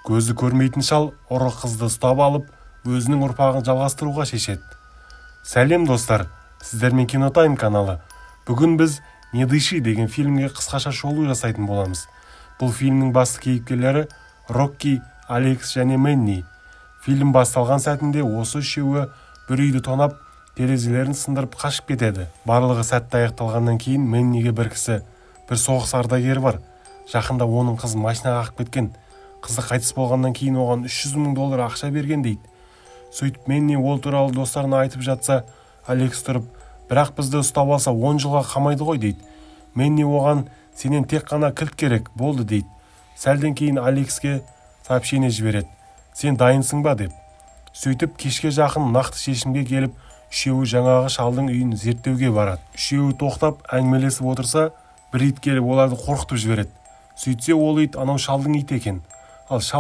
Көзі көрмейтін шал ұры қызды ұстап алып, өзінің ұрпағын жалғастыруға шешеді. Сәлем, достар! Сіздермен Кинотайм каналы. Бүгін біз «Не дыши» деген фильмге қысқаша шолу жасайтын боламыз. Бұл фильмнің басты кейіпкерлері Рокки, Алекс және Мэнни. Фильм басталған сәтінде осы үшеуі бір үйді тонап, терезелерін сындырып, қашып кетеді. Барлығы сәтті аяқталғаннан кейін Мэнниге бір кісі: «Бір соғыс ардагері бар, жақында оның қызын машина қағып кеткен, қызы қайтыс болғаннан кейін оған 300 мың доллар ақша берген», – дейді. Сөйтіп Мэнни ол туралы достарына айтып жатса, Алекс тұрып: «Бірақ бізді ұстап алса, 10 жылға қамайды ғой», – дейді. Мэнни оған: «Сенен тек қана кілт керек болды», – дейді. Сәлден кейін Алекске сообщение жібереді: «Сен дайынсың ба?» – деп. Сөйтіп кешке жақын нақты шешімге келіп, үшеуі жаңағы шалдың үйін зерттеуге барады. Үшеуі тоқтап әңгімелесіп отырса, бір ит келіп оларды қорқытып жібереді. Сөйтсе, ол ит анау шалдың иті екен. Ал шал